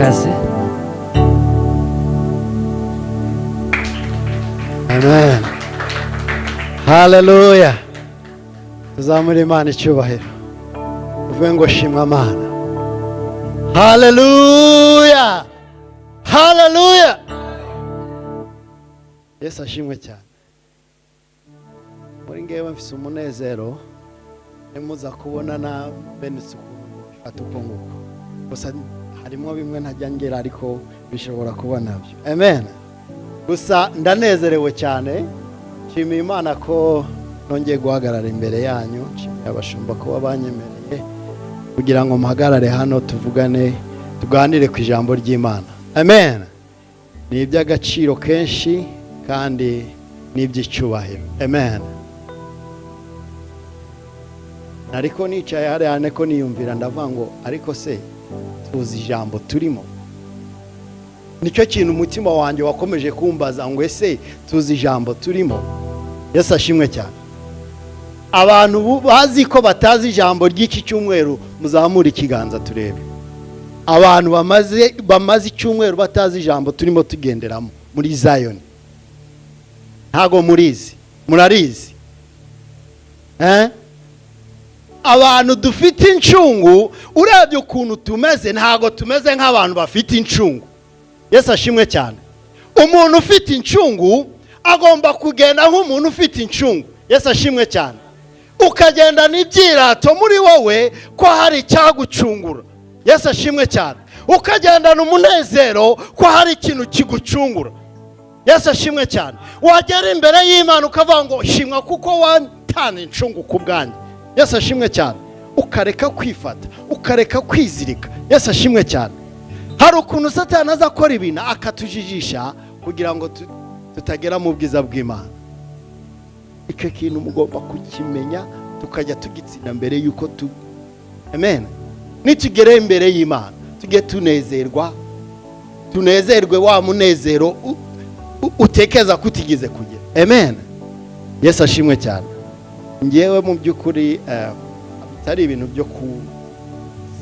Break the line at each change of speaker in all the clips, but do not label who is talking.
Ikaze.
Amen. Haleluya. Tuzamure Imana icyubahiro. Uvuge ngo shimwa Mana. Haleluya. Haleluya. Yesu ashimwe cyane. Muri ngewe mfise umunezero nimuza kubona na benetse ukuntu bifata uko nguko. Gusa harimo bimwe ntajya ngera ariko bishobora kuba nabyo. Amen. Gusa ndanezerewe cyane, nshimiye Imana ko nongeye guhagarara imbere yanyu, nshimiye abashumba kuba banyemereye kugira ngo mpagarare hano tuvugane, tuganire ku ijambo ry'Imana. Amen. Ni iby'agaciro kenshi kandi ni iby'icyubahiro. Amen. Ariko nicaye hariya niko niyumvira ndavuga ngo ariko se tuzi ijambo turimo? Nicyo kintu umutima wanjye wakomeje kumbaza ngo ese tuzi ijambo turimo? Yesu ashimwe cyane. Abantu bazi ko batazi ijambo ry'iki cyumweru muzamure ikiganza turebe. Abantu bamaze icyumweru batazi ijambo turimo tugenderamo muri Zion. Ntago murizi, murarizi. Abantu dufite incungu, urebye ukuntu tumeze ntago tumeze nk'abantu bafite incungu. Yesu ashimwe cyane. Umuntu ufite incungu agomba kugenda nk'umuntu ufite incungu. Yesu ashimwe cyane. Ukagenda n'ibyirato muri wowe ko hari icyagucungura. Yesu ashimwe cyane. Ukagendana umunezero ko hari ikintu kigucungura. Yesu ashimwe cyane. Wagera imbere y'Imana ukavuga ngo shimwa kuko wantana incungu ku bwanjye. Yesu ashimwe cyane. Ukareka kwifata, ukareka kwizirika. Yesu ashimwe cyane. Hari ukuntu Satani aza akora ibintu akatujijisha kugira ngo tutagera mu bwiza bw'Imana. Icyo kintu mugomba kukimenya tukajya tugitsinda mbere yuko tu Amen. Nitugere imbere y'Imana tujye tunezerwa, tunezerwe wa munezero utekeza kutigeze kugera. Amen. Yesu ashimwe cyane. Ngewe mu by'ukuri bitari ibintu byo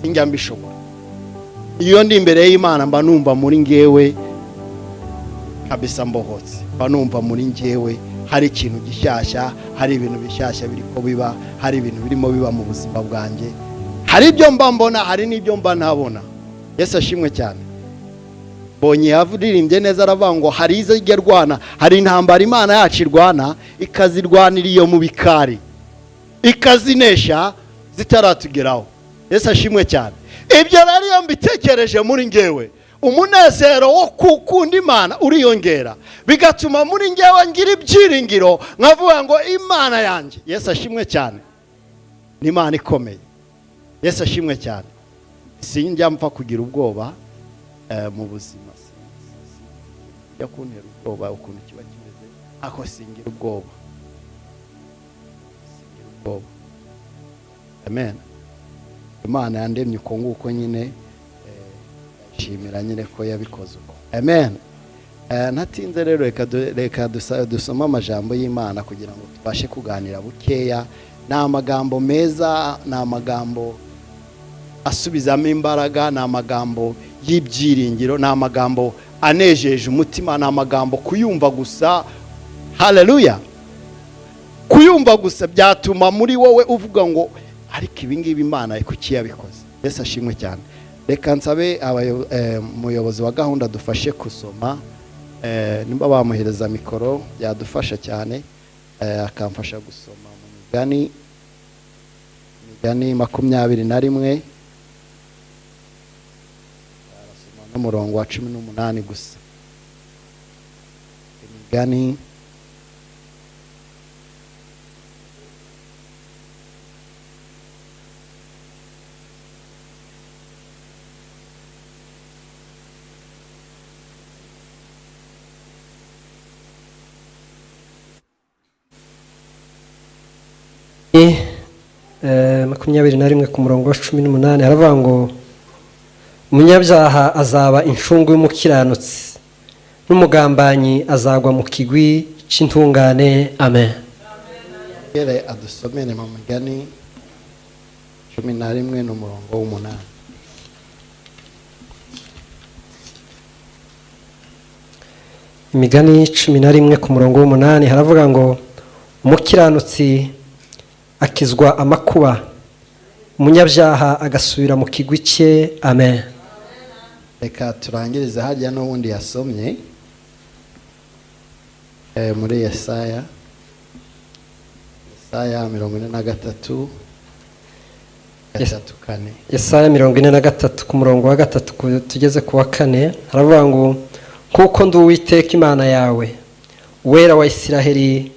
sinjya mbishobora. Iyo ndi imbere y'Imana mba numva muri ngewe kabisa mbohotse, mba numva muri ngewe hari ikintu gishyashya, hari ibintu bishyashya biriko biba, hari ibintu birimo biba mu buzima bwanjye, hari ibyo mba mbona, hari n'ibyo mba ntabona. Yesu ashimwe cyane. Mbonye yaririmbye neza aravuga ngo hari izo ijya rwana, hari intambara Imana yacu irwana ikazirwanira iyo mu bikari, ikazinesha zitaratugeraho. Yesu ashimwe cyane. Ibyo rero iyo mbitekereje muri ngewe umunezero wo gukunda Imana uriyongera, bigatuma muri ngewe ngira ibyiringiro nkavuga ngo Imana yanjye. Yesu ashimwe cyane. Ni Imana ikomeye. Yesu ashimwe cyane. Sinjya mpfa kugira ubwoba mu buzima, sinjya kuntera ubwoba ukuntu kiba kimeze, ako singira ubwoba, singira ubwoba. Amen. Imana yandemye uko nguko nyine, nshimira nyine ko yabikoze uko. Amen. Ntatinze rero reka dusome amajambo y'Imana kugira ngo tubashe kuganira bukeya. Ni amagambo meza, ni amagambo asubizamo imbaraga, ni amagambo y'ibyiringiro, ni amagambo anejeje umutima, ni amagambo kuyumva gusa. Haleluya. Kuyumva gusa byatuma muri wowe uvuga ngo ariko ibi ngibi Imana kuki yabikoze. Yesu ashimwe cyane. Reka nsabe umuyobozi wa gahunda dufashe kusoma, nimba bamuhereza mikoro yadufasha cyane, akamfasha gusoma mu Migani 21, arasoma n'umurongo wa 18 gusa. Imigani
21 ku murongo wa 18 haravuga ngo umunyabyaha azaba incungu y'umukiranutsi, n'umugambanyi azagwa mu kigwi c'intungane. Amen.
Yere adusomere mu Migani 11 n'umurongo w'8.
Imigani 11 ku murongo w'8 haravuga ngo: "Umukiranutsi akizwa amakuba, umunyabyaha agasubira mu kigwi cye." Amen.
Reka turangirize harya n'ubundi yasomye muri Yesaya, Yesaya 43, 3, 4.
Yesaya 43 ku murongo wa 3 tugeze ku wa 4, haravuga ngo: "Kuko ndi Uwiteka Imana yawe, Uwera wa Isiraheli,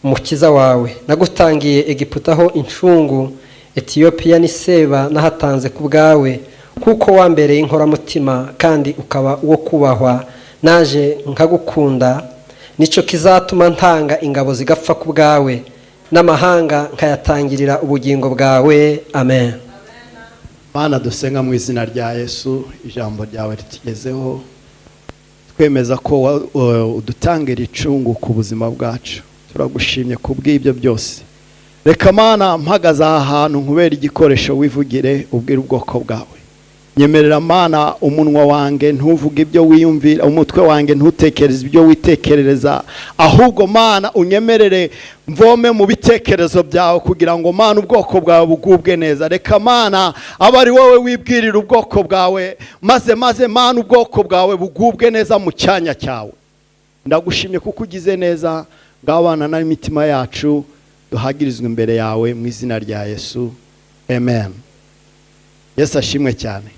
Umukiza wawe. Nagutangiye Egiputa ho incungu, Etiyopiya n'Iseba nahatanze ku bwawe. Kuko wambereye inkoramutima kandi ukaba uwo kubahwa, naje nkagukunda, nicyo kizatuma ntanga ingabo zigapfa ku bwawe, n'amahanga nkayatangirira ubugingo bwawe." Amen.
Mana dusenga, mu izina rya Yesu, ijambo ryawe ritugezeho, twemeza ko udutangira icungu ku buzima bwacu. Turagushimye ku bw'ibyo byose. Reka Mana, mpagaze aha hantu nkubera igikoresho, wivugire, ubwire ubwoko bwawe. Nyemerera Mana, umunwa wanjye ntuvuge ibyo wiyumvira, umutwe wanjye ntutekereze ibyo witekerereza, ahubwo Mana unyemerere mvome mu bitekerezo byawe, kugira ngo Mana ubwoko bwawe bugubwe neza. Reka Mana abe ari wowe wibwirira ubwoko bwawe, maze Mana ubwoko bwawe bugubwe neza mu cyanya cyawe. Ndagushimye kuko ugize neza. Ngabana n'imitima yacu, duhagirizwe imbere yawe, mu izina rya Yesu, amen. Yesu ashimwe cyane.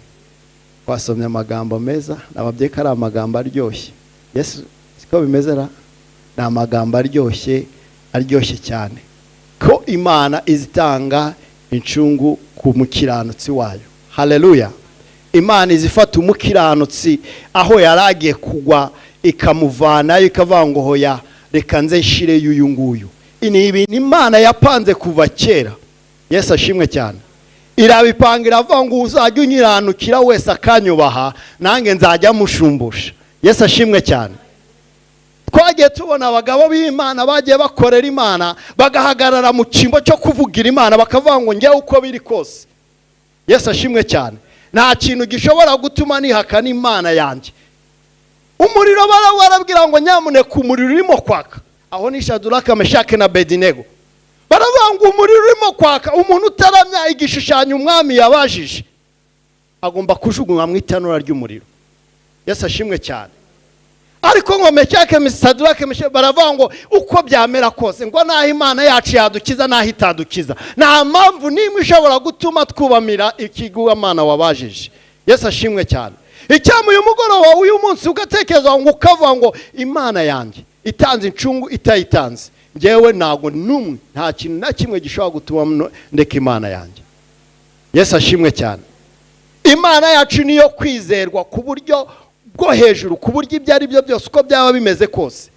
Twasomye amagambo meza, nababwiye ko ari amagambo aryoshye. Yesu, siko bimeze ra? Ni amagambo aryoshye, aryoshye cyane, ko Imana izitanga incungu ku mukiranutsi wayo. Haleluya! Imana izifata umukiranutsi aho yari agiye kugwa, ikamuvanayo, ikavuga ngo: "Hoya, reka nze nshireyo uyu nguyu." Ni ibintu Imana yapanze kuva kera. Yesu ashimwe cyane. Irabipanga, iravuga ngo: "Uzajya unyiranukira wese akanyubaha, nanjye nzajya mushumbusha." Yesu ashimwe cyane. Twagiye tubona abagabo b'Imana bagiye bakorera Imana, bagahagarara mu cyimbo cyo kuvugira Imana, bakavuga ngo: "Njyewe uko biri kose," Yesu ashimwe cyane, "nta kintu gishobora gutuma nihakana Imana yanjye." Umuriro barabwira ngo: "Nyamuneka, umuriro urimo kwaka." Aho ni Shaduraka, Meshake na Bedinego. Baravuga ngo: "Umuriro urimo kwaka, umuntu utaramya igishushanyo umwami yabajije agomba kujugunywa mu itanura ry'umuriro." Yesu ashimwe cyane. Ariko ngo Meshake, Sadurake, Meshake baravuga ngo: "Uko byamera kose, ngo naho Imana yacu yadukiza, naho itadukiza, nta mpamvu n'imwe ishobora gutuma twubamira ikigwamana wabajije." Yesu ashimwe cyane. Icyama uyu mugoroba, uyu munsi, ugatekereza ngo ukavuga ngo: "Imana yanjye itanze incungu, itayitanze, ngewe ntabwo n'umwe, nta kintu na kimwe gishobora gutuma ndeka Imana yanjye." Yesu ashimwe cyane. Imana yacu niyo kwizerwa ku buryo bwo hejuru, ku buryo ibyo ari byo byose, uko byaba bimeze kose.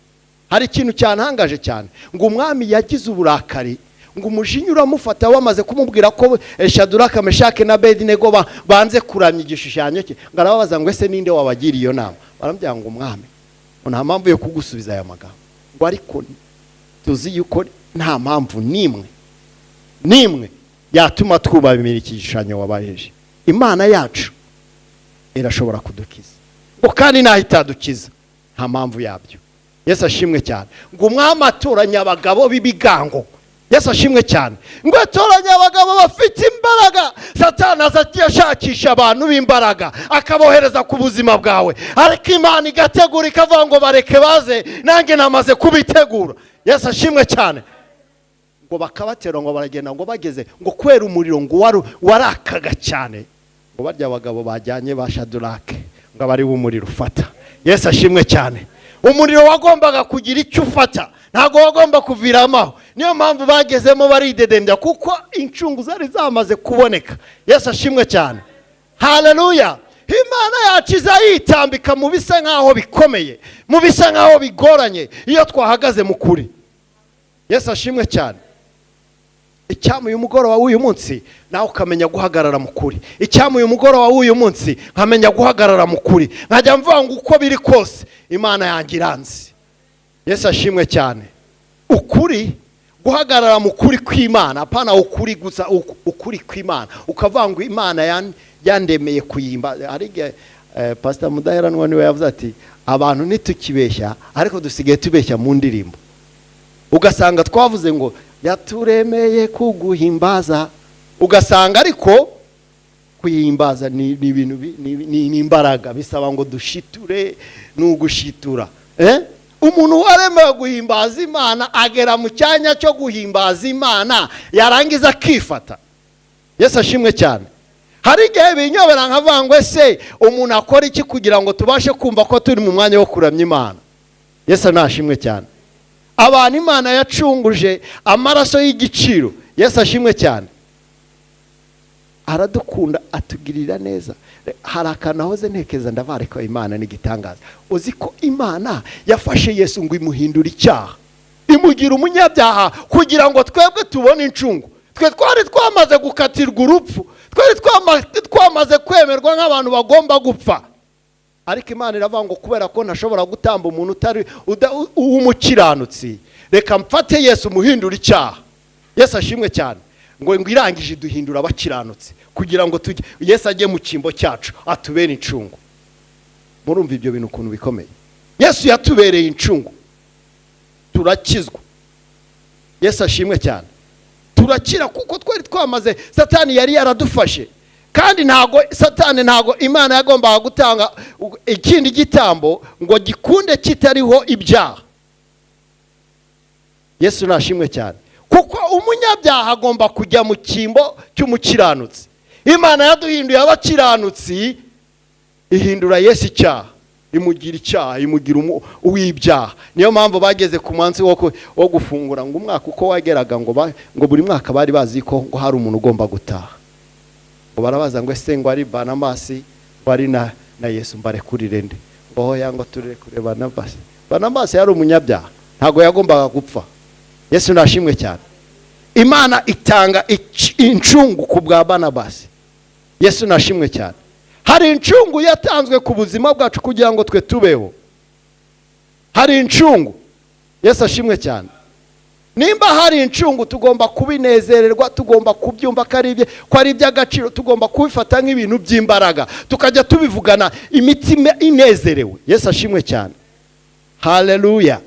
Hari ikintu cyantangaje cyane, ngo umwami yagize uburakari, ngo umujinya uramufata, bamaze kumubwira ko Shaduraka, Meshake na Bedinego banze kuramya igishushanyo cye. Ngo arababaza ngo: "Ese ninde wabagiriye iyo nama?" Baramubwira ngo: "Umwami, nta mpamvu yo kugusubiza aya magambo," ngo: "ariko tuzi yuko nta mpamvu n'imwe n'imwe yatuma twubamira iki gishushanyo wabajije. Imana yacu irashobora kudukiza," ngo: "kandi naho itadukiza, nta mpamvu yabyo." Yesu ashimwe cyane. Ngo umwami atoranya abagabo b'ibigango. Yesu ashimwe cyane. Ngo atoranya abagabo bafite imbaraga. Satani aza ashakisha abantu b'imbaraga, akabohereza ku buzima bwawe, ariko Imana igategura, ikavuga ngo: "Bareke baze, nanjye namaze kubitegura." Yesu ashimwe cyane. Ngo bakabatera, ngo baragenda, ngo bageze, ngo kubera umuriro ngo warakaga cyane, ngo barya abagabo bajyanye ba Shadurake, ngo abe ari wo umuriro ufata. Yesu ashimwe cyane. Umuriro wagombaga kugira icyo ufata, ntabwo wagomba kuviramo aho. Niyo mpamvu bagezemo baridedembya, kuko incungu zari zamaze kuboneka. Yesu ashimwe cyane. Haleluya! Imana yacu iza yitambika mu bisa nk'aho bikomeye, mu bisa nk'aho bigoranye, iyo twahagaze mu kuri. Yesu ashimwe cyane. Icyama uyu mugoroba w'uyu munsi nawe ukamenya guhagarara mu kuri. Icyama uyu mugoroba w'uyu munsi nkamenya guhagarara mu kuri, nkajya mvuga ngo: "Uko biri kose, Imana yanjye iranzi." Yesu ashimwe cyane. Ukuri, guhagarara mu kuri kw'Imana, apana ukuri gusa, ukuri kw'Imana, ukavuga ngo: "Imana yandemeye kuyimba." Hari igihe Pastor Mudaheranwa niwe yavuze ati abantu ntitukibeshya, ariko dusigaye tubeshya mu ndirimbo. Ugasanga twavuze ngo yaturemeye kuguhimbaza, ugasanga ariko kuyihimbaza ni ibintu ni imbaraga, bisaba ngo dushiture, ni ugushitura. Umuntu waremewe guhimbaza Imana agera mu cyanya cyo guhimbaza Imana, yarangiza akifata. Yesu ashimwe cyane. Hari igihe binyobera nkavuga ngo ese umuntu akora iki kugira ngo tubashe kumva ko turi mu mwanya wo kuramya Imana? Yesu nashimwe cyane. Abantu Imana yacunguje amaraso y'igiciro. Yesu ashimwe cyane. Aradukunda, atugirira neza. Hari akantu nahoze ntekereza, ndavuga ko Imana ni igitangaza. Uzi ko Imana yafashe Yesu ngo imuhindure icyaha, imugira umunyabyaha kugira ngo twebwe tubone incungu. Twe twari twamaze gukatirwa urupfu, twari twamaze kwemerwa nk'abantu bagomba gupfa, ariko Imana iravuga ngo kubera ko ntashobora gutamba umuntu utari w'umukiranutsi, reka mfate Yesu umuhindure icyaha. Yesu ashimwe cyane. Ngo irangije iduhindura abakiranutsi kugira ngo tujye Yesu ajye mu cyimbo cyacu atubere incungu. Murumva ibyo bintu ukuntu bikomeye. Yesu yatubereye incungu, turakizwa. Yesu ashimwe cyane. Turakira kuko twari twamaze, Satani yari yaradufashe. Kandi ntago Satani, ntago Imana yagombaga gutanga ikindi gitambo ngo gikunde kitariho ibyaha. Yesu nashimwe cyane. Kuko umunyabyaha agomba kujya mu cyimbo cy'umukiranutsi. Imana yaduhinduye abakiranutsi, ihindura Yesu icyaha, imugira icyaha, imugira uw'ibyaha. Niyo mpamvu bageze ku munsi wo gufungura ngo umwaka uko wageraga, ngo buri mwaka bari bazi ko ngo hari umuntu ugomba gutaha. Ngo barabaza ngo ese ngo ari Banabasi ngo ari na Yesu mbarekurire nde? Ngo hoya, ngo turekure Banabasi. Banabasi yari umunyabyaha, ntago yagombaga gupfa. Yesu nashimwe cyane. Imana itanga incungu ku bwa Banabasi. Yesu nashimwe cyane. Hari incungu yatanzwe ku buzima bwacu kugira ngo twe tubeho. Hari incungu. Yesu ashimwe cyane. Nimba hari incungu tugomba kubinezererwa, tugomba kubyumva ko ari iby'agaciro, tugomba kubifata nk'ibintu by'imbaraga, tukajya tubivugana imitima inezerewe. Yesu ashimwe cyane. Haleluya.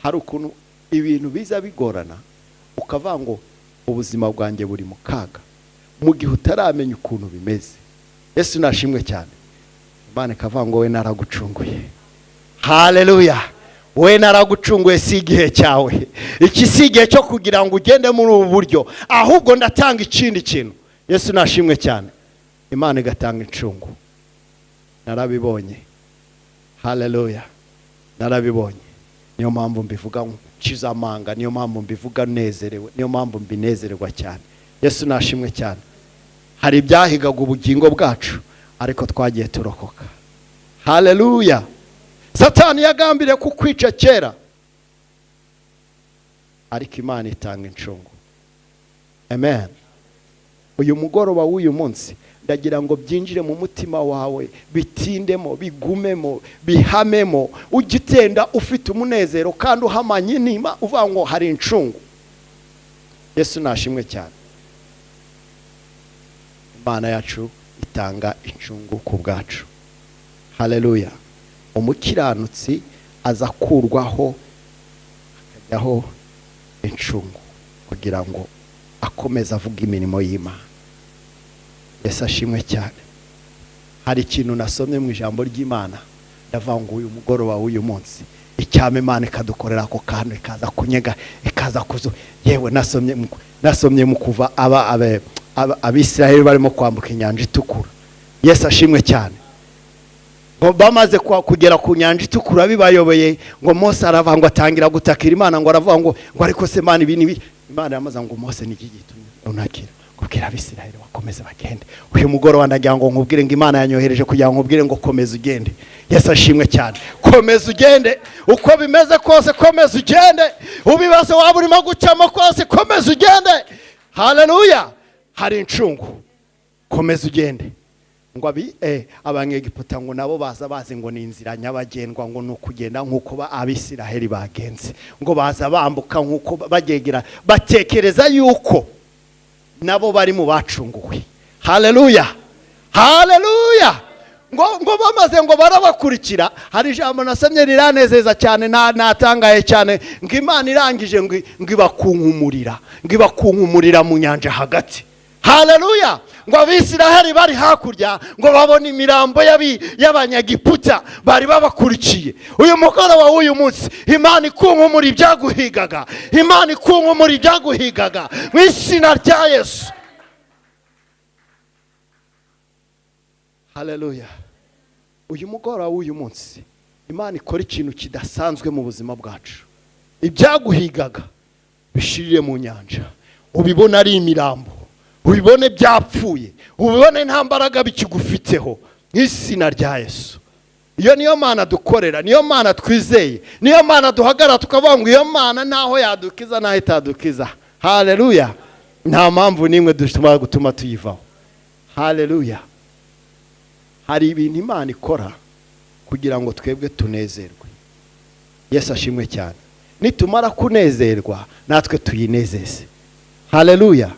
Hari ukuntu ibintu biza bigorana ukavuga ngo ubuzima bwanjye buri mu kaga, mu gihe utaramenya ukuntu bimeze. Yesu nashimwe cyane. Imana ikavuga ngo we naragucunguye. Haleluya. We naragucunguye, si igihe cyawe. Iki si igihe cyo kugira ngo ugende muri ubu buryo, ahubwo ndatanga ikindi kintu. Yesu nashimwe cyane. Imana igatanga incungu. Narabibonye. Haleluya. Narabibonye. Niyo mpamvu mbivuga nkiza amanga, niyo mpamvu mbivuga nezerewe, niyo mpamvu mbinezererwa cyane. Yesu nashimwe cyane. Hari ibyahigaga ubugingo bwacu, ariko twagiye turokoka. Haleluya. Satani yagambiriye kukwica kera, ariko Imana itanga incungu. Amen. Uyu mugoroba w'uyu munsi ndagira ngo byinjire mu mutima wawe, bitindemo, bigumemo, bihamemo, ujye utenda ufite umunezero kandi uhamanye n'Imana, uvuga ngo hari incungu. Yesu nashimwe cyane. Imana yacu itanga incungu ku bwacu. Haleluya. Umukiranutsi aza kurwaho akajyaho incungu kugira ngo akomeze avuga imirimo y'Imana. Yesu ashimwe cyane. Hari ikintu nasomye mu ijambo ry'Imana, ndavuga ngo uyu mugoroba w'uyu munsi icyama Imana ikadukorera ako kantu, ikaza kunyega, ikaza kuzo. Yewe nasomye mu kuva Abisirayeli barimo kwambuka inyanja itukura. Yesu ashimwe cyane. Ngo bamaze kugera ku nyanja itukura bibayobeye, ngo Mose aravuga ngo atangira gutakira Imana, ngo aravuga ngo ariko se Imana ibi ni Imana yamaze ngo Mose ni iki gitumye unakira kubwira Abisirayeli bakomeze bagende. Uyu mugoroba ndagira ngo nkubwire ngo Imana yanyohereje kugira ngo nkubwire ngo komeza ugende. Yesu ashimwe cyane. Komeza ugende uko bimeze kose, komeza ugende. Ubibazo waba urimo gucamo kose, komeza ugende. Haleluya. Hari incungu, komeza ugende. Ngo Abanyegiputa ngo nabo baza bazi ngo ni inzira nyabagendwa, ngo nukugenda nkuko Abisiraheli bagenze, ngo baza bambuka nkuko bagegera, batekereza yuko nabo bari mu bacunguwe. Haleluya. Haleluya. Ngo bamaze ngo barabakurikira. Hari ijambo nasomye riranezeza cyane, natangaye cyane, ngo Imana irangije ngo ibakunkumurira, ngo ibakunkumurira mu nyanja hagati. Haleluya. Ngo Abisiraheli bari hakurya ngo babone imirambo y'Abanyagiputa bari babakurikiye. Uyu mugoroba w'uyu munsi Imana ikunkumura ibyaguhigaga, Imana ikunkumura ibyaguhigaga mu izina rya Yesu. Haleluya. Uyu mugoroba w'uyu munsi Imana ikora ikintu kidasanzwe mu buzima bwacu. Ibyaguhigaga bishirire mu nyanja, ubibona ari imirambo, ubibone byapfuye, ubibone nta mbaraga bikigufiteho mu izina rya Yesu. Iyo niyo Mana dukorera, niyo Mana twizeye, niyo Mana duhagarara tukavuga ngo iyo Mana naho yadukiza naho itadukiza. Haleluya. Nta mpamvu n'imwe dushobora gutuma tuyivaho. Haleluya. Hari ibintu Imana ikora kugira ngo twebwe tunezerwe. Yesu ashimwe cyane. Nitumara kunezerwa natwe tuyinezeze. Haleluya.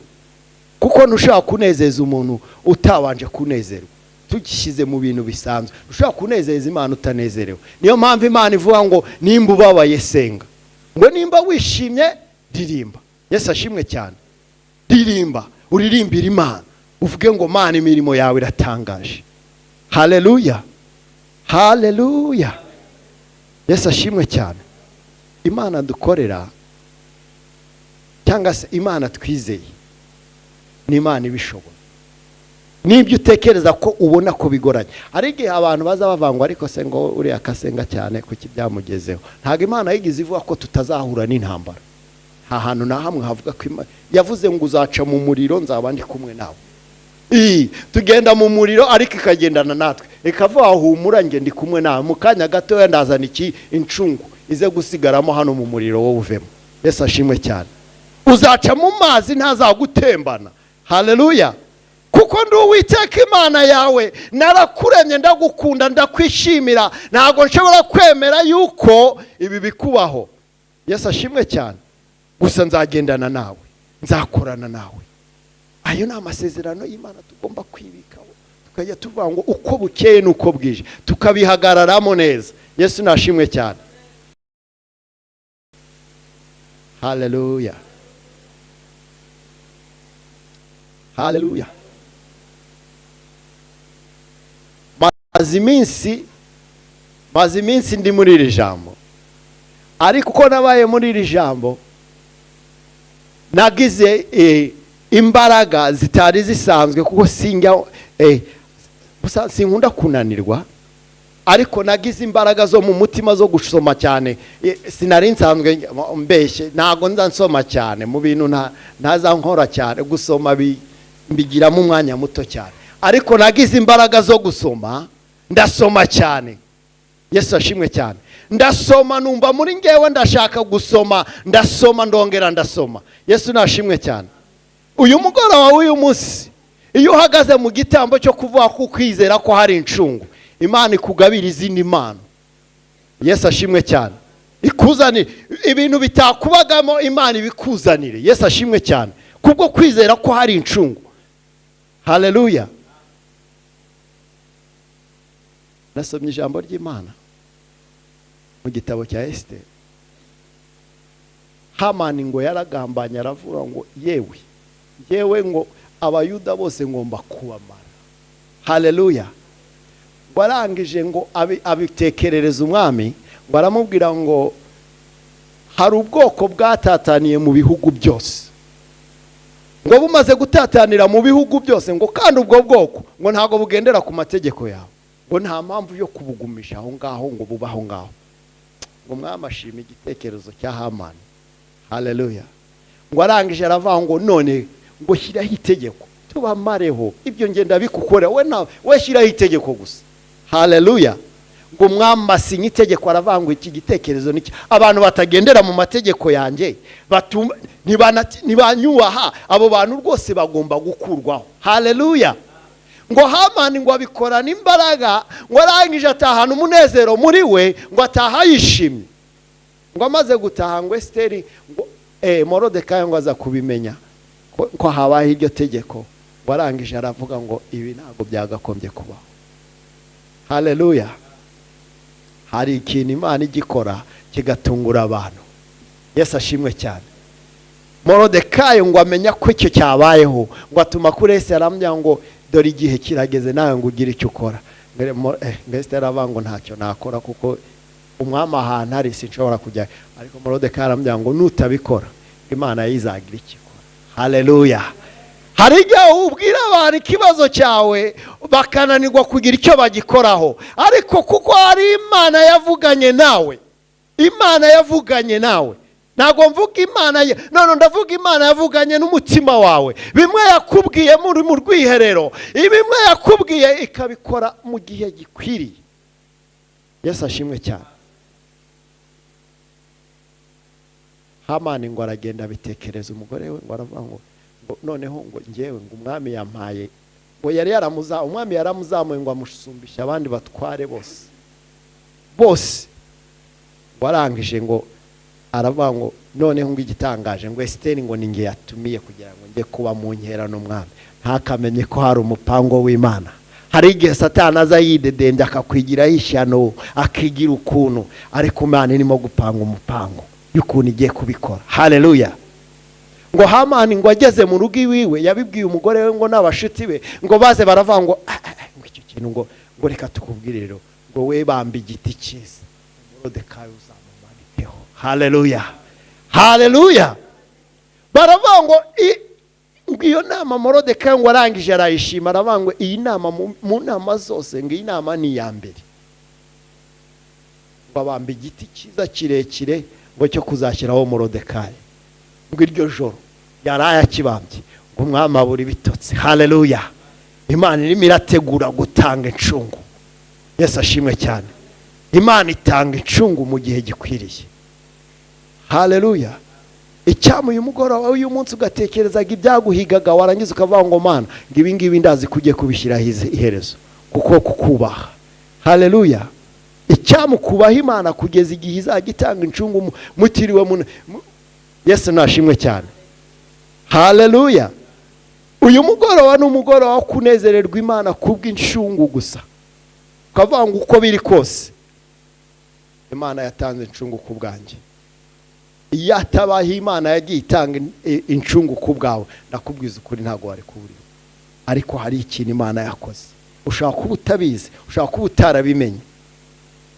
Kuko ntushobora kunezeza umuntu utabanje kunezerwa. Tugishyize mu bintu bisanzwe, ushobora kunezeza Imana utanezerewe. Niyo mpamvu Imana ivuga ngo nimba ubabaye senga, ngo nimba wishimye ririmba. Yesu ashimwe cyane. Ririmba, uririmbira Imana, uvuge ngo Mana imirimo yawe iratangaje. Haleluya. Haleluya. Yesu ashimwe cyane. Imana dukorera cyangwa se Imana twizeye ni Imana ibishobora. Nibyo utekereza ko ubona ko bigoranye, hari igihe abantu baza bavangwa ariko se ngo uriya akasenga cyane kuki byamugezeho. Ntabwo Imana yigize ivuga ko tutazahura n'intambara. Nta hantu na hamwe havuga ko yavuze ngo uzaca mu muriro nzaba ndi kumwe nawe. Tugenda mu muriro ariko ikagendana natwe, ikavuga humura nge ndi kumwe nawe, mu kanya gatoya ndazana iki incungu ize gusigaramo hano mu muriro wowe uvemo. Yesu ashimwe cyane. Uzaca mu mazi ntazagutembana. Haleluya. Kuko ndi Uwiteka Imana yawe, narakuremye, ndagukunda, ndakwishimira, ntabwo nshobora kwemera yuko ibi bikubaho. Yesu ashimwe cyane. Gusa nzagendana nawe, nzakorana nawe. Ayo ni amasezerano y'Imana tugomba kwibikaho, tukajya tuvuga ngo uko bukeye nuko bwije, tukabihagararamo neza. Yesu nashimwe cyane. Haleluya. Haleluya. Maze iminsi ndi muri iri jambo, ariko uko nabaye muri iri jambo nagize imbaraga zitari zisanzwe, kuko sinjya sinkunda kunanirwa, ariko nagize imbaraga zo mu mutima zo gusoma cyane. Sinari nsanzwe mbeshye, ntago nza nsoma cyane mu bintu ntaza nkora cyane, gusoma mbigiramo umwanya muto cyane, ariko nagize imbaraga zo gusoma, ndasoma cyane. Yesu ashimwe cyane. Ndasoma numva muri ngewe ndashaka gusoma, ndasoma ndongera ndasoma. Yesu nashimwe cyane. Uyu mugoroba w'uyu munsi iyo uhagaze mu gitambo cyo kuvuga ko kwizera ko hari incungu, Imana ikugabira izindi mpano. Yesu ashimwe cyane. Ikuzanire ibintu bitakubagamo, Imana ibikuzanire. Yesu ashimwe cyane kubwo kwizera ko hari incungu. Haleluya. Nasomye ijambo ry'Imana mu gitabo cya Esiteri. Hamani ngo yaragambanye aravuga ngo yewe yewe ngo Abayuda bose ngomba kubamara. Haleluya. Warangije ngo abitekerereza umwami, ngo aramubwira ngo hari ubwoko bwatataniye mu bihugu byose, ngo bumaze gutatanira mu bihugu byose, ngo kandi ubwo bwoko ngo ntago bugendera ku mategeko yawe, ngo nta mpamvu yo kubugumisha aho ngaho, ngo bubaho ngaho. Ngo mwami ashima igitekerezo cya Hamani. Haleluya. Ngo arangije aravuga ngo none ngo shyiraho itegeko tubamareho, ibyo ngenda bikukora we nawe, we shyiraho itegeko gusa. Haleluya. Ngo mwami asinye itegeko aravuga ngo iki gitekerezo niki, abantu batagendera mu mategeko yanjye ntibanyubaha, abo bantu rwose bagomba gukurwaho. Haleluya. Ngo Hamani ngo abikorana imbaraga, ngo arangije atahana umunezero muri we, ngo ataha yishimye. Ngo amaze gutaha ngo Esiteri ngo Morodekayi ngo aza kubimenya ko habaye iryo tegeko, Warangije aravuga ngo ibi ntabwo byagakombye kubaho. Haleluya. Hari ikintu Imana igikora kigatungura abantu. Yesu ashimwe cyane. Morodekayi ngo amenya ko icyo cyabayeho, ngo atuma kuri Esiteri aramubwira ngo dore igihe kirageze nawe ngo ugire icyo ukora. Esiteri aravuga ngo ntacyo nakora kuko umwami ahantu ari sinshobora kujya. Ariko Morodekayi aramubwira ngo nutabikora Imana yizagira icyo ikora. Haleluya. Hari igihe ubwira abantu ikibazo cyawe bakananirwa kugira icyo bagikoraho, ariko kuko hari Imana yavuganye nawe, Imana yavuganye nawe. Ntabwo mvuga Imana, none ndavuga Imana yavuganye n'umutima wawe. Bimwe yakubwiye muri mu rwiherero, bimwe yakubwiye ikabikora mu gihe gikwiriye. Yesu ashimwe cyane. Hamani ngo aragenda abitekereza umugore we, ngo aravuga ngo noneho ngo ngewe ngo umwami yampaye, ngo yari yaramuza, umwami yaramuzamuye ngo amusumbishe abandi batware bose bose. Warangije ngo aravuga ngo noneho ngo igitangaje ngo Esiteri ngo ninge yatumiye kugira ngo njye kuba mu nkera n'umwami, ntakamenye ko hari umupango w'Imana. Hari igihe Satani aza yidedembya akakwigiraho ishyano, akigira ukuntu, ariko Imana irimo gupanga umupango y'ukuntu igiye kubikora. Haleluya. Ngo Hamani ngo ageze mu rugo iwiwe yabibwiye umugore we ngo n'abashuti be ngo baze baravuga ngo ngo icyo kintu ngo reka tukubwire rero ngo we bamba igiti cyiza Morodekayi uzamumanikeho. Haleluya. Haleluya. Baravuga ngo iyo nama Morodekayi ngo arangije arayishima, aravuga ngo iyi nama mu nama zose ngo iyi nama ni iya mbere. Ngo bamba igiti cyiza kirekire ngo cyo kuzashyiraho Morodekayi. Ngo iryo joro yaraye akibambye ngo umwami abura ibitotsi. Haleluya. Imana irimo irategura gutanga incungu. Yesu ashimwe cyane. Imana itanga incungu mu gihe gikwiriye. Haleluya. Icyamu uyu mugoroba uyu munsi ugatekerezaga ibyaguhigaga, warangiza ukavuga ngo Mana ngo ibi ngibi ndazi kujye kubishyiraho iherezo kuko kukubaha. Haleluya. Icyamu kubaha Imana kugeza igihe izajya itanga incungu mutiriwe Yesu nashimwe cyane. Haleluya. Uyu mugoroba ni umugoroba wo kunezererwa Imana kubw'incungu gusa. Ukavuga ngo uko biri kose Imana yatanze incungu ku bwanjye. Iyo atabaho Imana yagiye itanga incungu ku bwawe, ndakubwiza ukuri ntabwo wari kuburiwe. Ariko hari ikintu Imana yakoze. Ushobora kuba utabizi, ushobora kuba utarabimenye,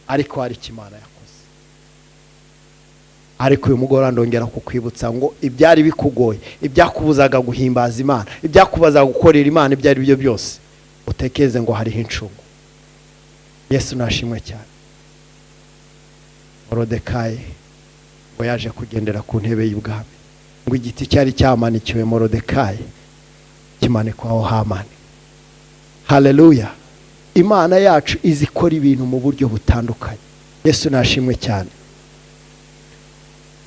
ariko hari icyo Imana yakoze. Ariko uyu mugoroba ndongera kukwibutsa ngo ibyari bikugoye, ibyakubuzaga guhimbaza Imana, ibyakubazaga gukorera Imana, ibyo ari byo byose, utekereze ngo hariho incungu. Yesu nashimwe cyane. Morodekayi ngo yaje kugendera ku ntebe y'ubwami, ngo igiti cyari cyamanikiwe Morodekayi kimanikwaho Hamani. Haleluya. Imana yacu izikora ibintu mu buryo butandukanye. Yesu nashimwe cyane.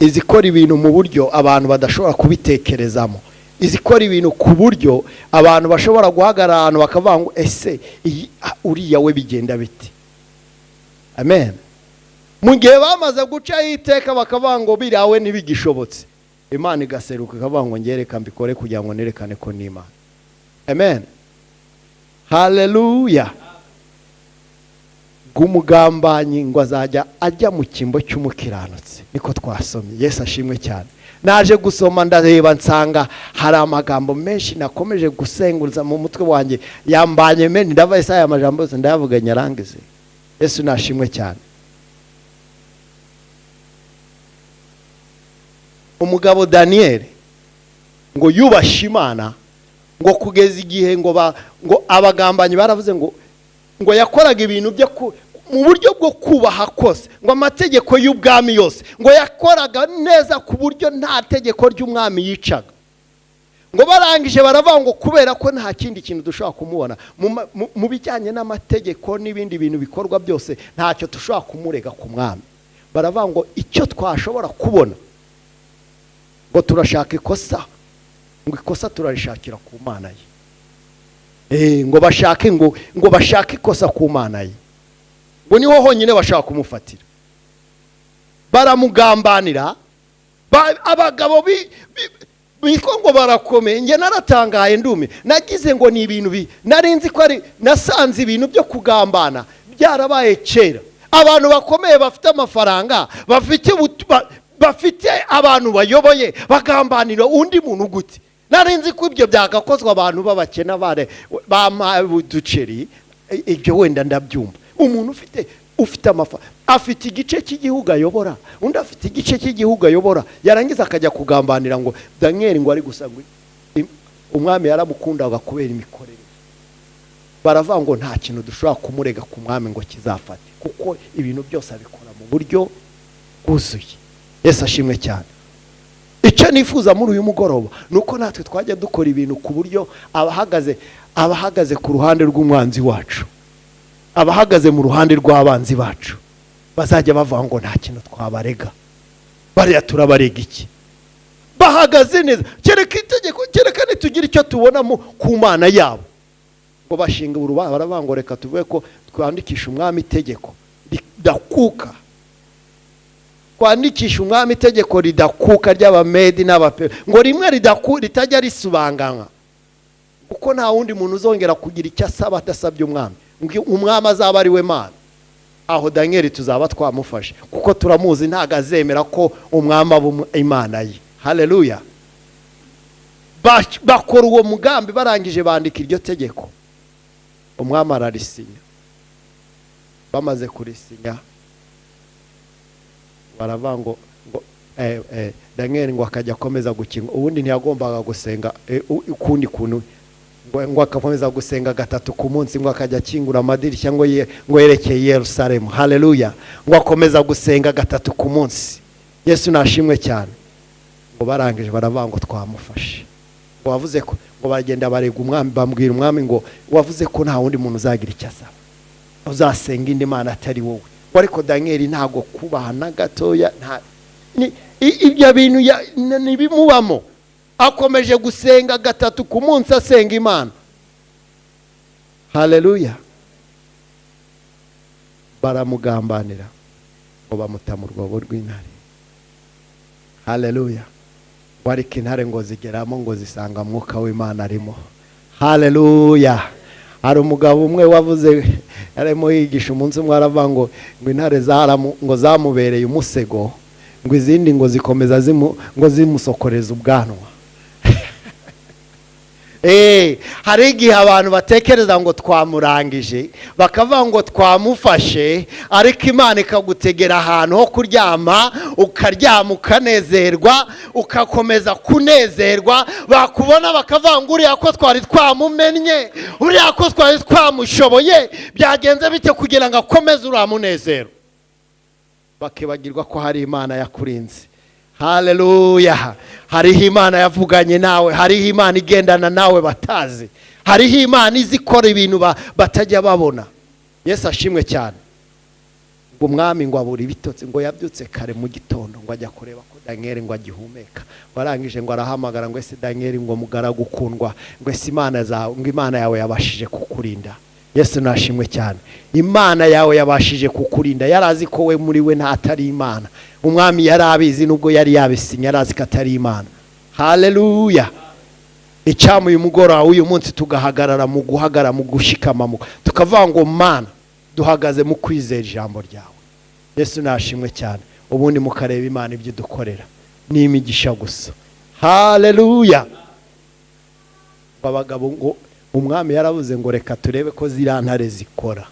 Izikora ibintu mu buryo abantu badashobora kubitekerezamo. Izikora ibintu ku buryo abantu bashobora guhagarara ahantu bakavuga ngo ese uriya we bigenda biti. Amen. Mu gihe bamaze guca iteka bakavuga ngo biriya we ntibigishobotse, Imana igaseruka ikavuga ngo ngereka mbikore kugira ngo nerekane ko ni Imana. Amen. Haleluya. Umugambanyi ngo azajya ajya mu cyimbo cy'umukiranutsi, niko twasomye. Yesu ashimwe cyane. Naje gusoma ndareba nsanga hari amagambo menshi nakomeje gusenguruza mu mutwe wanjye, yambanye menshi, ndava aya majambo yose ndayavuga nyarangize. Yesu nashimwe cyane. Umugabo Daniel ngo yubashe Imana ngo kugeza igihe ngo abagambanyi baravuze ngo yakoraga ibintu byo mu buryo bwo kubaha kose, ngo amategeko y'ubwami yose ngo yakoraga neza ku buryo nta tegeko ry'umwami yicaga. Ngo barangije baravuga ngo kubera ko nta kindi kintu dushobora kumubona mu bijyanye n'amategeko n'ibindi bintu bikorwa byose, ntacyo dushobora kumurega ku mwami. Baravuga ngo icyo twashobora kubona ngo turashaka ikosa, ngo ikosa turarishakira ku Mana ye. Ngo bashake ngo bashake ikosa ku Mana ye, ngo niho honyine bashaka kumufatira. Baramugambanira. Abagabo Bitwa ngo barakomeye. Njye naratangaye ndumi, nagize ngo ni ibintu nari nzi ko ari, nasanze ibintu byo kugambana byarabaye kera. Abantu bakomeye bafite amafaranga, bafite abantu bayoboye, bagambanira undi muntu gute? Nari nzi ko ibyo byagakozwe abantu b'abakene bare bama uduceri, ibyo wenda ndabyumva. Umuntu ufite amafaranga, afite igice cy'igihugu ayobora, undi afite igice cy'igihugu ayobora, yarangiza akajya kugambanira ngo Daniel ngo ari gusa ngo umwami yaramukundaga kubera imikorere. Baravuga ngo nta kintu dushobora kumurega ku mwami ngo kizafate, kuko ibintu byose abikora mu buryo bwuzuye. Yesu ashimwe cyane. Icyo nifuza muri uyu mugoroba ni uko natwe twajya dukora ibintu ku buryo abahagaze ku ruhande rw'umwanzi wacu, abahagaze mu ruhande rw'abanzi bacu, bazajya bavuga ngo nta kintu twabarega. Bariya turabarega iki? Bahagaze neza. Kereka itegeko, kereka nitugira icyo tubonamo ku Mana yabo. Ngo bashinga urubanza, baravuga ngo reka tuvuge ko twandikisha umwami itegeko ridakuka, twandikisha umwami itegeko ridakuka ry'Abamedi n'Abape, ngo rimwe ritajya risubanganywa, kuko nta wundi muntu uzongera kugira icyo asaba adasabye umwami, ngo umwami azaba ari we Mana. Aho Daniel tuzaba twamufashe, kuko turamuzi, ntabwo azemera ko umwami aba Imana ye. Haleluya. Bakora uwo mugambi, barangije bandika iryo tegeko, umwami ararisinya. Bamaze kurisinya, baravuga ngo Daniel ngo akajya akomeza gukinga. Ubundi ntiyagombaga gusenga ukundi kuntu, ngo agakomeza gusenga gatatu ku munsi, ngo akajya akingura amadirishya ngo yerekeye i Yerusalemu. Haleluya. Ngo akomeza gusenga gatatu ku munsi. Yesu nashimwe cyane. Ngo barangije baravuga ngo twamufashe, ngo wavuze ko, ngo bagenda barega umwami, bambwira umwami ngo wavuze ko nta wundi muntu uzagira icyo asaba, uzasenga indi mana atari wowe. Ngo ariko Daniel ntabwo kubaha na gatoya, nta ibyo bintu ntibimubamo. Akomeje gusenga gatatu ku munsi, asenga Imana. Haleluya. Baramugambanira, ngo bamuta mu rwobo rw'intare. Haleluya. Ngo ariko intare ngo zigeramo, ngo zisanga mwuka w'Imana arimo. Haleluya. Hari umugabo umwe wavuze, yarimo yigisha umunsi umwe, aravuga ngo intare ngo zamubereye umusego, ngo izindi ngo zikomeza ngo zimusokoreza ubwanwa. Hari igihe abantu batekereza ngo twamurangije, bakavuga ngo twamufashe, ariko Imana ikagutegera ahantu ho kuryama, ukaryama ukanezerwa, ugakomeza kunezerwa. Bakubona bakavuga ngo uriya ko twari twamumennye, uriya ko twari twamushoboye, byagenze bite kugira ngo akomeze uriya munezero? Bakibagirwa ko hari Imana yakurinze. Haleluya. Hariho Imana yavuganye nawe, hariho Imana igendana nawe batazi, hariho Imana izi ikora ibintu batajya babona. Yesu ashimwe cyane. Ngo umwami ngo abura ibitotsi, ngo yabyutse kare mu gitondo, ngo ajya kureba ko Daniel ngo agihumeka. Ngo arangije ngo arahamagara ngo ese Daniel, ngo mugaragu ukundwa, ngo ese Imana zawe, ngo Imana yawe yabashije kukurinda? Yesu nashimwe cyane. Imana yawe yabashije kukurinda. Yari azi ko we muri we ntatari Imana. Umwami yari abizi, nubwo yari yabisinye, yari azi ko atari Imana. Haleluya. Icyamu uyu mugoroba w'uyu munsi tugahagarara mu guhagarara, mu gushikama, tukavuga ngo Mana, duhagaze mu kwizera ijambo ryawe. Yesu nashimwe cyane. Ubundi mukareba Imana ibyo idukorera ni imigisha gusa. Haleluya. Abagabo ngo umwami yaravuze ngo reka turebe ko ziriya ntare zikora,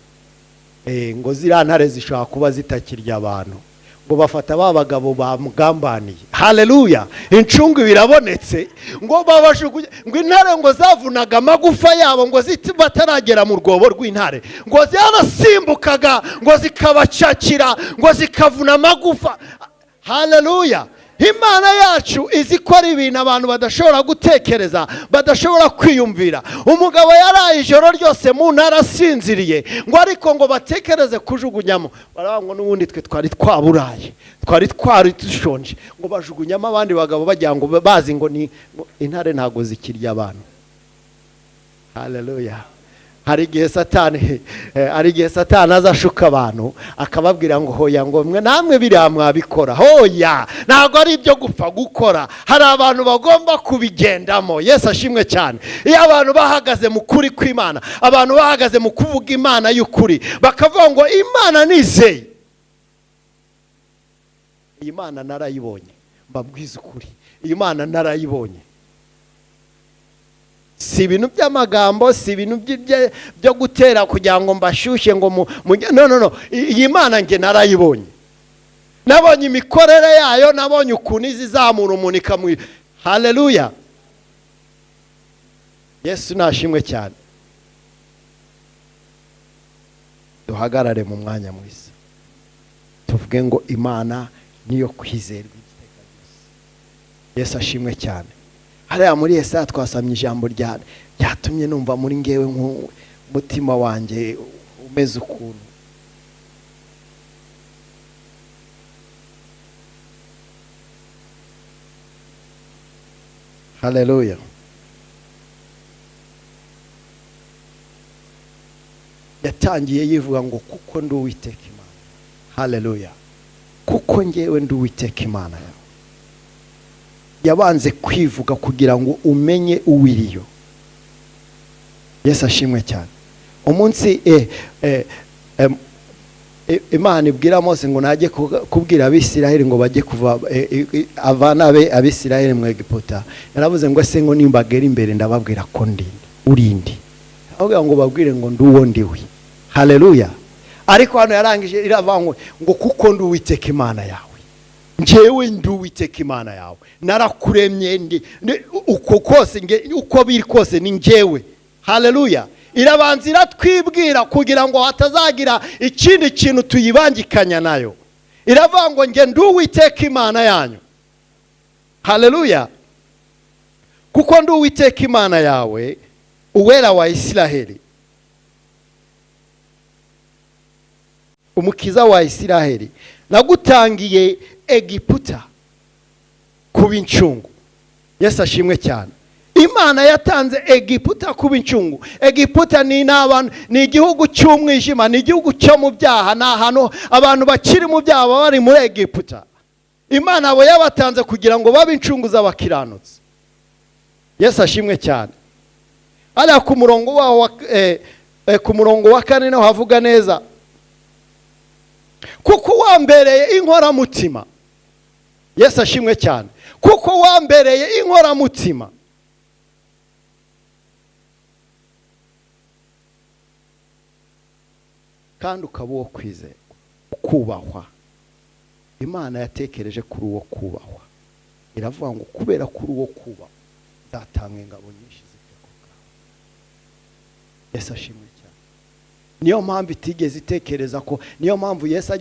ngo ziriya ntare zishobora kuba zitakirya abantu. Ngo bafata ba bagabo bamugambaniye. Haleluya. Incungu birabonetse. Ngo babajugunye, ngo intare ngo zavunaga amagufa yabo, ngo bataragera mu rwobo rw'intare, ngo zarasimbukaga, ngo zikabacakira, ngo zikavuna amagufa. Haleluya. Imana yacu izi ikora ibintu abantu badashobora gutekereza, badashobora kwiyumvira. Umugabo yaraye ijoro ryose mu ntara asinziriye, ngo ariko ngo batekereze kujugunyamo, baravuga ngo n'ubundi twe twari twaburaye, twari dushonje. Ngo bajugunyamo abandi bagabo, bagira ngo bazi ngo ni ngo intare ntabwo zikirya abantu. Haleluya. Hari igihe Satani, hari igihe Satani azashuka abantu akababwira ngo hoya, ngo mwe namwe biriya mwabikora. Hoya, ntabwo ari ibyo gupfa gukora, hari abantu bagomba kubigendamo. Yesu ashimwe cyane. Iyo abantu bahagaze mu kuri kw'Imana, abantu bahagaze mu kuvuga Imana y'ukuri, bakavuga ngo Imana nizeye, iyi Mana narayibonye, mbabwiza ukuri, iyi Mana narayibonye. Si ibintu by'amagambo, si ibintu byo gutera kugira ngo mbashyushye ngo no no no, iyi Mana nge narayibonye, nabonye imikorere yayo, nabonye ukuntu izamura umuntu ikamuha. Haleluya, Yesu nashimwe cyane. Duhagarare mu mwanya mwiza, tuvuge ngo Imana niyo kwizerwa iteka ryose. Yesu ashimwe cyane. Hariya muri Yesaya twasamye ijambo ryatumye numva muri ngewe nk'umutima wanjye umeze ukuntu. Haleluya. Yatangiye yivuga ngo kuko ndi Uwiteka Imana. Haleluya. Kuko ngewe ndi Uwiteka Imana yawe. Yabanze kwivuga kugira ngo umenye uwiriyo. Yesu ashimwe cyane. Umunsi Imana ibwira Mose ngo najye kubwira Abisiraheli ngo bajye kuva avana Abisiraheli mu Egiputa, yaravuze ngo se ngo nimbagera imbere ndababwira ko ndi urindi, avuga ngo babwire ngo ndi uwo ndiwe. Haleluya. Ariko hano yarangije iravangwe ngo kuko ndi Uwiteka Imana yawe, njyewe ndi Uwiteka Imana yawe, narakuremye ndi uko kose, uko biri kose ni njyewe. Haleluya. Irabanza iratwibwira kugira ngo hatazagira ikindi kintu tuyibangikanya nayo. Iravuga ngo nge ndi Uwiteka Imana yanyu. Haleluya. Kuko ndi Uwiteka Imana yawe, uwera wa Isiraheli, umukiza wa Isiraheli, nagutangiye Egiputa kuba incungu. Yesu ashimwe cyane. Imana yatanze Egiputa kuba incungu. Egiputa ni n'abantu, ni igihugu cy'umwijima, ni igihugu cyo mu byaha, ni ahantu abantu bakiri mu byaha bari muri Egiputa. Imana abo yabatanze kugira ngo babe incungu z'abakiranutsi. Yesu ashimwe cyane. Ariya ku murongo waho ku murongo wa 4 naho havuga neza, kuko wambereye inkoramutima. Yesu ashimwe cyane. Kuko wambereye inkoramutima. Kandi ukaba uwo kwizerwa, kubahwa. Imana yatekereje kuri uwo kubahwa, iravuga ngo kubera kuri uwo kubahwa nzatanga ingabo nyinshi zipfe ku bwawe. Yesu ashimwe cyane. Niyo mpamvu itigeze itekereza ko, niyo mpamvu Yesu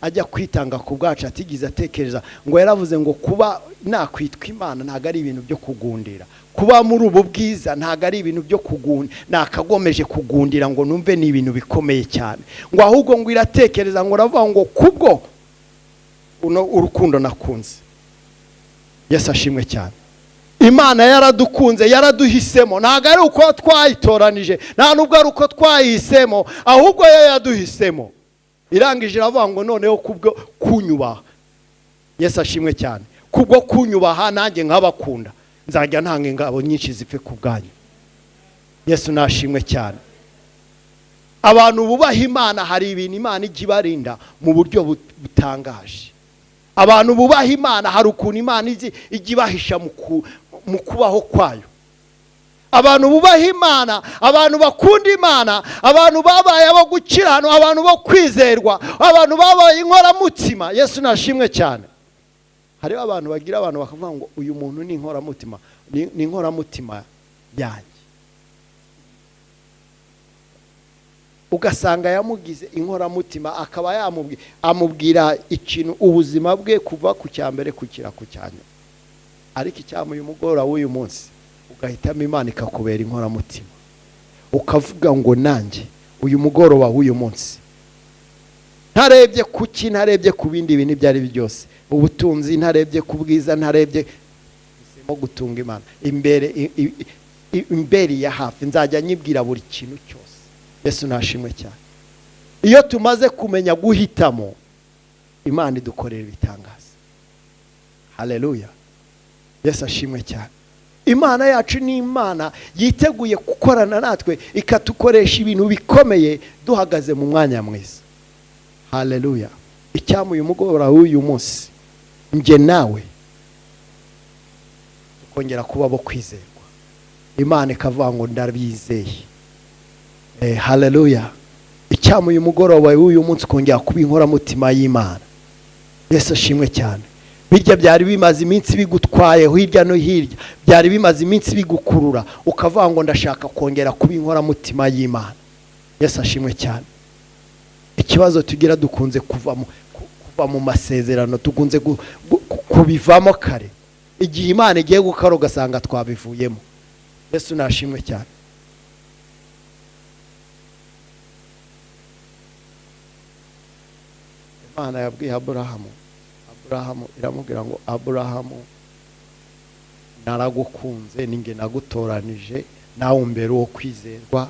ajya kwitanga ku bwacu atigeze atekereza ngo yaravuze ngo kuba nakwitwa Imana ntago ari ibintu byo kugundira, kuba muri ubu bwiza ntago ari ibintu byo kugundira, nakagomeje kugundira ngo numve ni ibintu bikomeye cyane, ngo ahubwo ngo iratekereza ngo ravuga ngo kubwo uno urukundo nakunze. Yesu ashimwe cyane. Imana yaradukunze, yaraduhisemo. Ntago ari uko twayitoranije, nta nubwo ari uko twayihisemo, ahubwo yo yaduhisemo. Irangije iravuga ngo noneho kubwo kunyubaha. Yesu ashimwe cyane. Kubwo kunyubaha nanjye nkabakunda, nzajya ntanga ingabo nyinshi zipfe ku bwanyu. Yesu nashimwe cyane. Abantu bubaha Imana hari ibintu Imana ijya ibarinda mu buryo butangaje. Abantu bubaha Imana hari ukuntu Imana ijya ibahisha mu kubaho kwayo. Abantu bubaha Imana, abantu bakunda Imana, abantu babaye abo gukirana, abantu bo kwizerwa, abantu babaye inkoramutima. Yesu nashimwe cyane. Hariho abantu bagira abantu bakavuga ngo uyu muntu ni inkoramutima, ni inkoramutima yanjye. Ugasanga yamugize inkoramutima, akaba amubwira ikintu ubuzima bwe kuva ku cyambere kukira ku cyanyuma. Ariko icyamuye umugoroba w'uyu munsi ugahitamo Imana ikakubera inkoramutima, ukavuga ngo nanjye uyu mugoroba w'uyu munsi ntarebye kuki, ntarebye ku bindi bintu ibyo ari byo byose, ubutunzi ntarebye ku bwiza, ntarebye mo gutunga Imana imbere, imbere ya hafi, nzajya nyibwira buri kintu cyose. Yesu nashimwe cyane. Iyo tumaze kumenya guhitamo, Imana idukorera ibitangaza. Haleluya. Yesu ashimwe cyane. Imana yacu ni Imana yiteguye gukorana natwe, ikatukoresha ibintu bikomeye duhagaze mu mwanya mwiza. Haleluya. Icyamuye umugoroba w'uyu munsi, njye nawe tukongera kuba bo kwizerwa, Imana ikavuga ngo ndabizeye. Haleluya. Icyamuye umugoroba w'uyu munsi ukongera kuba inkoramutima y'Imana. Yesu ashimwe cyane. Birya byari bimaze iminsi bigutwaye hirya no hirya, byari bimaze iminsi bigukurura, ukavuga ngo ndashaka kongera kuba inkoramutima y'Imana. Yesu ashimwe cyane. Ikibazo tugira, dukunze kuva mu masezerano, dukunze kubivamo kare. Igihe Imana igiye gukora ugasanga twabivuyemo. Yesu nashimwe cyane. Imana yabwiye Aburahamu, Aburahamu iramubwira ngo Aburahamu, naragukunze, ninge nagutoranije, nawe umbera uwo kwizerwa,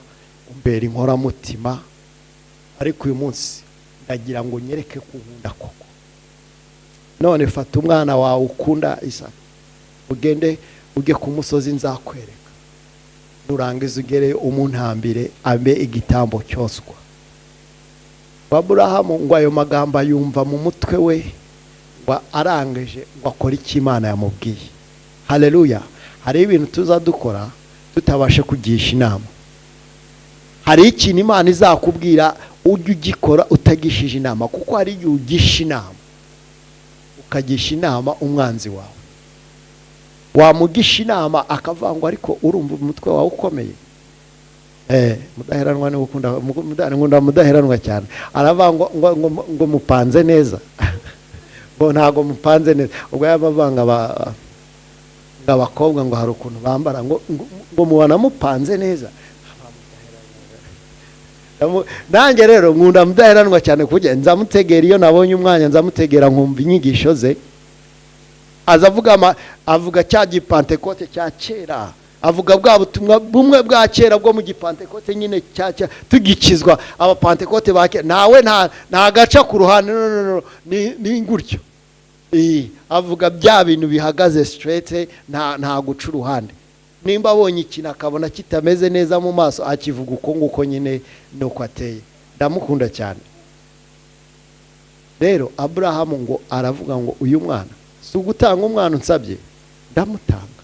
umbera inkoramutima, ariko uyu munsi ndagira ngo nyereke ko unkunda koko. None fata umwana wawe ukunda Isaka, ugende ujye ku musozi nzakwereka, nurangiza ugere umuntambire abe igitambo cyoswa. Aburahamu ngo ayo magambo ayumva mu mutwe we, ngo arangije ngo akore icyo Imana yamubwiye. Haleluya. Hari ibintu tuzadukora tutabasha kugisha inama. Hari ikintu Imana izakubwira ujye ugikora utagishije inama, kuko hari igihe ugisha inama, ukagisha inama umwanzi wawe. Wamugisha inama akavuga ngo ariko urumva umutwe wawe ukomeye. Mudaheranwa ni ukunda, nkunda mudaheranwa cyane. Aravuga ngo ngo mupanze neza. Ngo ntago mupanze neza. Ubwo yabavanga abakobwa ngo hari ukuntu bambara ngo mubona mupanze neza. Nanjye rero nkunda mudaheranwa cyane, kujya nzamutegera iyo nabonye umwanya, nzamutegera nkumva inyigisho ze. Aza avuga cya gipantekote cya kera, avuga bwa butumwa bumwe bwa kera bwo mu gipantekote nyine cya tugikizwa abapantekote ba kera, nawe nta gaca ku ruhande, no ni gutyo. Avuga bya bintu bihagaze straight, nta guca uruhande. Nimba abonye ikintu akabona kitameze neza mu maso, akivuga uko nguko nyine nuko ateye. Ndamukunda cyane. Rero Aburahamu ngo aravuga ngo uyu mwana si ugutanga umwana unsabye, ndamutanga.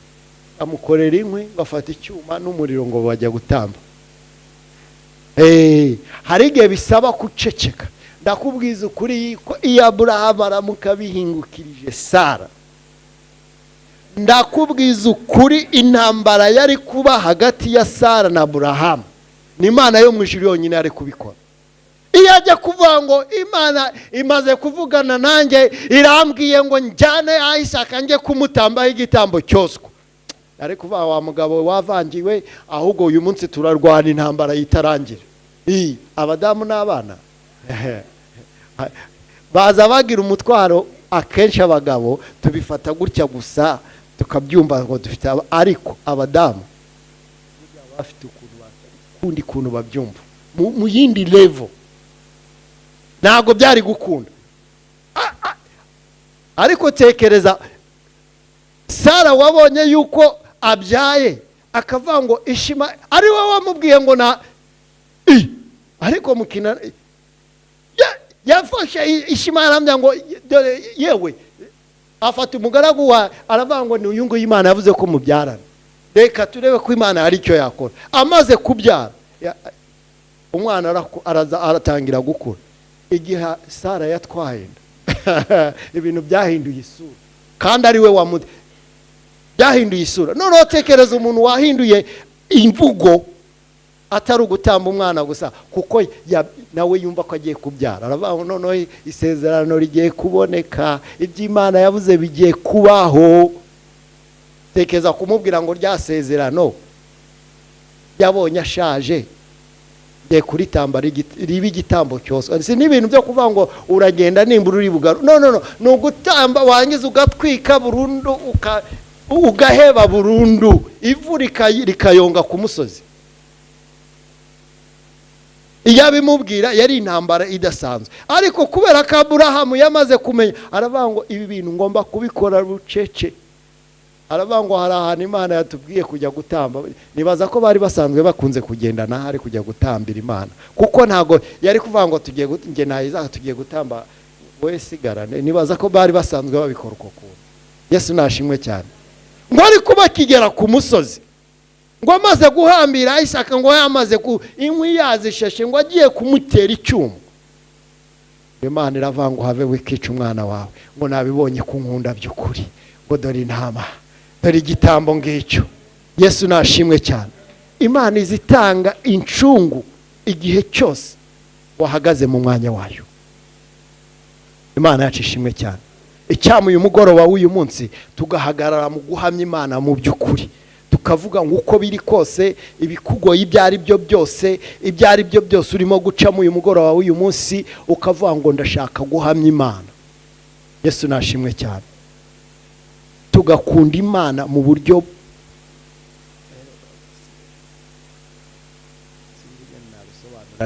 Amukorera inkwi, bafata icyuma n'umuriro ngo bajya gutamba. Hari igihe bisaba guceceka. Ndakubwiza ukuri ko iyo Aburahamu aramuka bihingukirije Sara, ndakubwiza ukuri intambara yari kuba hagati ya Sara na Aburahamu, ni Imana yo mu ijuru yonyine yari kubikora. Iyo ajya kuvuga ngo Imana imaze kuvugana nanjye irambwiye ngo njyane Isaka njye kumutambaho igitambo cyoswa, ariko kuva wa mugabo wavangiwe, ahubwo uyu munsi turarwana intambara yitarangira. Abadamu n'abana baza bagira umutwaro akenshi, abagabo tubifata gutya gusa tukabyumva ngo dufite, ariko abadamu bafite ukundi kuntu babyumva mu yindi level. Ntabwo byari gukunda. Ariko tekereza Sara wabonye yuko abyaye, akavuga ngo ishima ari we wamubwiye ngo na ariko mukina yafashe ishima arambya ngo dore yewe, afata umugaragu wa aravuga ngo ni uyu nguyu Imana yavuze ko mubyarana, reka turebe ko Imana hari icyo yakora. Amaze kubyara umwana araza aratangira gukura. Igihe Sara yatwaye ibintu byahinduye isura, kandi ari we wamude byahinduye isura. Noneho tekereza umuntu wahinduye imvugo, atari ugutamba umwana gusa, kuko nawe yumva ko agiye kubyara. Aravuga noneho isezerano rigiye kuboneka, iby'Imana yavuze bigiye kubaho. Tekereza kumubwira ngo rya sezerano yabonye ashaje ngiye kuritamba ribe igitambo cyose. Si n'ibintu byo kuvuga ngo uragenda nimbura uri bugaru, no no no, ni ugutamba wangiza ugatwika burundu, ugaheba burundu, ivu rikayonga ku musozi. Iyo abimubwira yari intambara idasanzwe, ariko kubera ko Aburahamu yamaze kumenya, aravuga ngo ibi bintu ngomba kubikora bucece. Aravuga ngo hari ahantu Imana yatubwiye kujya gutamba. Nibaza ko bari basanzwe bakunze kugendana hari kujya gutambira Imana, kuko ntago yari kuvuga ngo tugiye nge na Isaka tugiye gutamba wowe sigarane. Nibaza ko bari basanzwe babikora uko kuntu. Yesu nashimwe cyane. Ngo ariko bakigera ku musozi, ngo amaze guhambira Isaka, ngo yamaze ku inkwi yazisheshe, ngo agiye kumutera icyuma, Imana iravuga ngo have wikica umwana wawe, ngo nabibonye ku nkunda by'ukuri, ngo dore intama, dore igitambo ngicyo. Yesu nashimwe cyane. Imana izitanga incungu igihe cyose wahagaze mu mwanya wayo. Imana yacu ishimwe cyane. Icyamu uyu mugoroba w'uyu munsi tugahagarara mu guhamya Imana mu by'ukuri, tukavuga ngo uko biri kose, ibikugoye ibyo ari byo byose, ibyo ari byo byose urimo gucamo uyu mugoroba w'uyu munsi, ukavuga ngo ndashaka guhamya Imana. Yesu nashimwe cyane. Tugakunda Imana mu buryo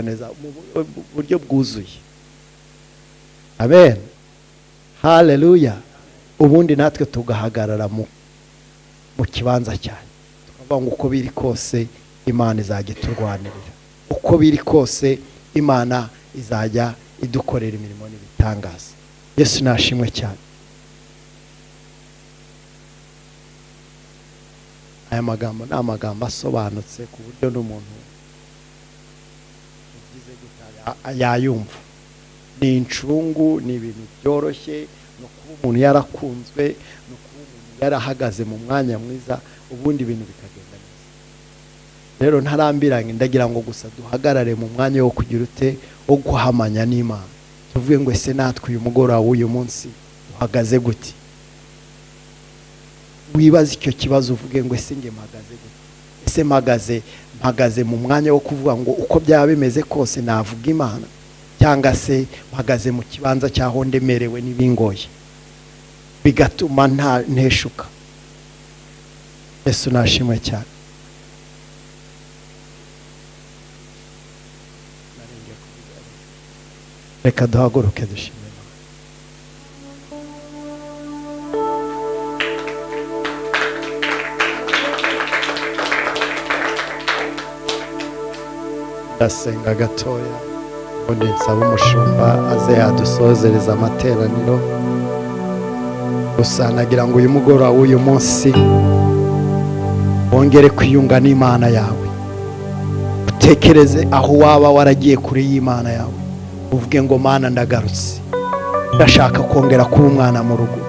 neza, mu buryo bwuzuye. Amen, haleluya. Ubundi natwe tugahagarara mu kibanza cyane, tukavuga ngo uko biri kose Imana izajya iturwanirira, uko biri kose Imana izajya idukorera imirimo n'ibitangaza. Yesu nashimwe cyane. Aya magambo ni amagambo asobanutse ku buryo n'umuntu ugize gutya yayumva. Ni incungu, ni ibintu byoroshye, no kuba umuntu yarakunzwe, no kuba umuntu yarahagaze mu mwanya mwiza, ubundi ibintu bikagenda neza. Rero ntarambiranye, ndagira ngo gusa duhagarare mu mwanya wo kugira ute, wo guhamanya n'Imana, tuvuge ngo ese natwe uyu mugoroba w'uyu munsi duhagaze gute? Wibaze icyo kibazo, uvuge ngo ese nge mpagaze gute? Ese mpagaze mu mwanya wo kuvuga ngo uko byaba bimeze kose navuga Imana, cyangwa se mpagaze mu kibanza cyaho ndemerewe n'ibingoye bigatuma nta nteshuka. Yesu nashimwe cyane. Reka duhaguruke dushime Imana. Ndasenga gatoya, ubundi nsaba umushumba aze yadusozereza amateraniro. Gusa nagira ngo uyu mugoroba w'uyu munsi wongere kwiyunga n'Imana yawe, utekereze aho waba waragiye kure y'Imana yawe, uvuge ngo Mana ndagarutse, ndashaka kongera kuba umwana mu rugo,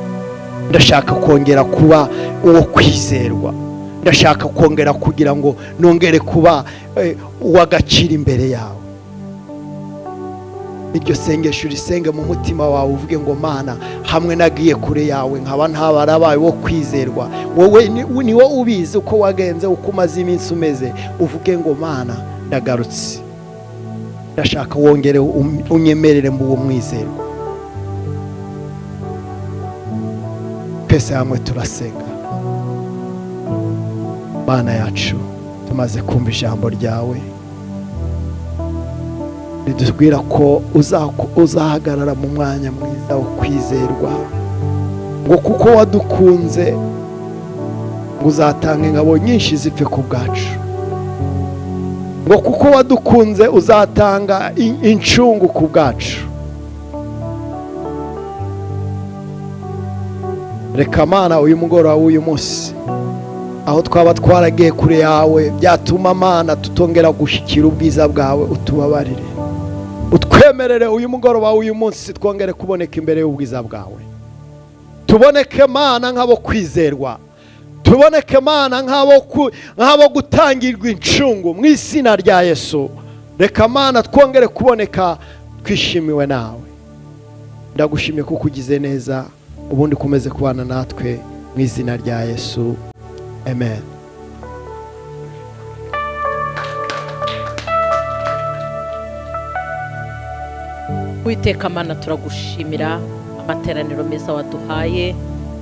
ndashaka kongera kuba uwo kwizerwa, ndashaka kongera kugira ngo nongere kuba uw'agaciro imbere yawe. Iryo sengesho urisenge mu mutima wawe, uvuge ngo Mana hamwe nagiye kure yawe nkaba ntabarabaye wo kwizerwa, wowe ni wowe ubizi uko wagenze, uko umaze iminsi umeze, uvuge ngo Mana ndagarutse, ndashaka wongere unyemerere mu uwo mwizerwa. Twese hamwe turasenga. Mana yacu, tumaze kumva ijambo ryawe ridutubwira ko uzahagarara mu mwanya mwiza wo kwizerwa, ngo kuko wadukunze ngo uzatanga ingabo nyinshi zipfe ku bwacu, ngo kuko wadukunze uzatanga incungu ku bwacu. Reka Mana uyu mugoroba w'uyu munsi aho twaba twaragiye kure yawe byatuma Mana tutongera gushyikira ubwiza bwawe, utubabarire, utwemerere uyu mugoroba w'uyu munsi twongere kuboneka imbere y'ubwiza bwawe, tuboneke Mana nk'abo kwizerwa, tuboneke Mana nk'abo gutangirwa incungu mu izina rya Yesu. Reka Mana twongere kuboneka twishimiwe nawe. Ndagushimiye kuko ugize neza, ubundi ukomeze kubana natwe mu izina rya Yesu, amen.
Uwiteka Mana, turagushimira amateraniro meza waduhaye,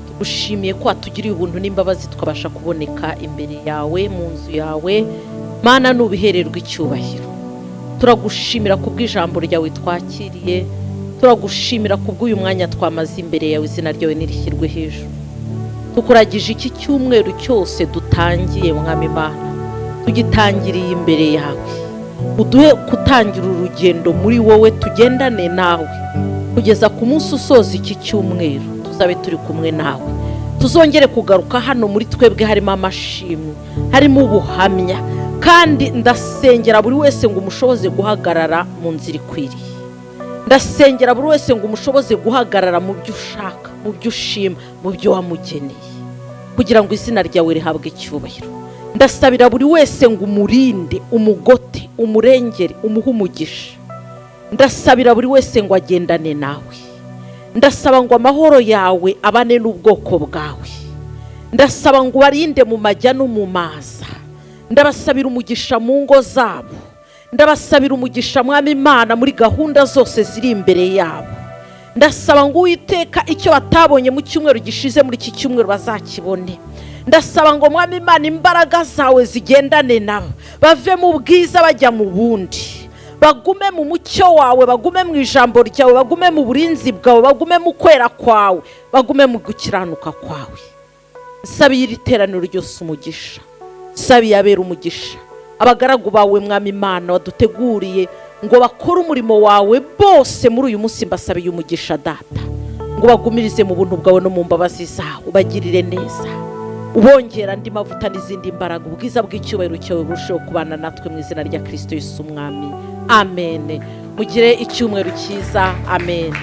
tugushimiye ko watugiriye ubuntu n'imbabazi tukabasha kuboneka imbere yawe mu nzu yawe. Mana nubihererwa icyubahiro. Turagushimira kubw'ijambo ryawe twakiriye, turagushimira kubw'uyu mwanya twamaze imbere yawe, izina ryawe nirishyirwe hejuru. Tukuragije iki cyumweru cyose dutangiye, Mwami Imana, tugitangiriye imbere yawe. Uduhe gutangira urugendo muri wowe, tugendane nawe kugeza ku munsi usoza iki cyumweru, tuzabe turi kumwe nawe. Tuzongere kugaruka hano muri twebwe harimo amashimwe, harimo ubuhamya. Kandi ndasengera buri wese ngo umushoboze guhagarara mu nzira ikwiriye. Ndasengera buri wese ngo umushoboze guhagarara mu byo ushaka, mu byo ushima, mu byo wamugeneye, kugira ngo izina ryawe rihabwe icyubahiro. Ndasabira buri wese ngo umurinde, umugote, umurengere, umuhe umugisha. Ndasabira buri wese ngo agendane nawe. Ndasaba ngo amahoro yawe abane n'ubwoko bwawe. Ndasaba ngo ubarinde mu majya no mu maza. Ndabasabira umugisha mu ngo zabo. Ndabasabira umugisha, Mwami Imana, muri gahunda zose ziri imbere yabo. Ndasaba ngo Uwiteka, icyo batabonye mu cyumweru gishize, muri iki cyumweru bazakibone. Ndasaba ngo, Mwami Imana, imbaraga zawe zigendane nabo, bave mu bwiza bajya mu bundi, bagume mu mucyo wawe, bagume mu ijambo ryawe, bagume mu burinzi bwawe, bagume mu kwera kwawe, bagume mu gukiranuka kwawe. Nsabiye iri teraniro ryose umugisha, nsabiye abera umugisha, abagaragu bawe, Mwami Imana, waduteguriye ngo bakore umurimo wawe bose muri uyu munsi. Mbasabiye umugisha, Data, ngo bagumirize mu buntu bwawe no mu mbabazi zawe, ubagirire neza, ubongera andi mavuta n'izindi mbaraga. Ubwiza bw'icyubahiro cyawe burusheho kubana natwe, mu izina rya Kirisito Yesu Umwami, amen. Mugire icyumweru cyiza, amen.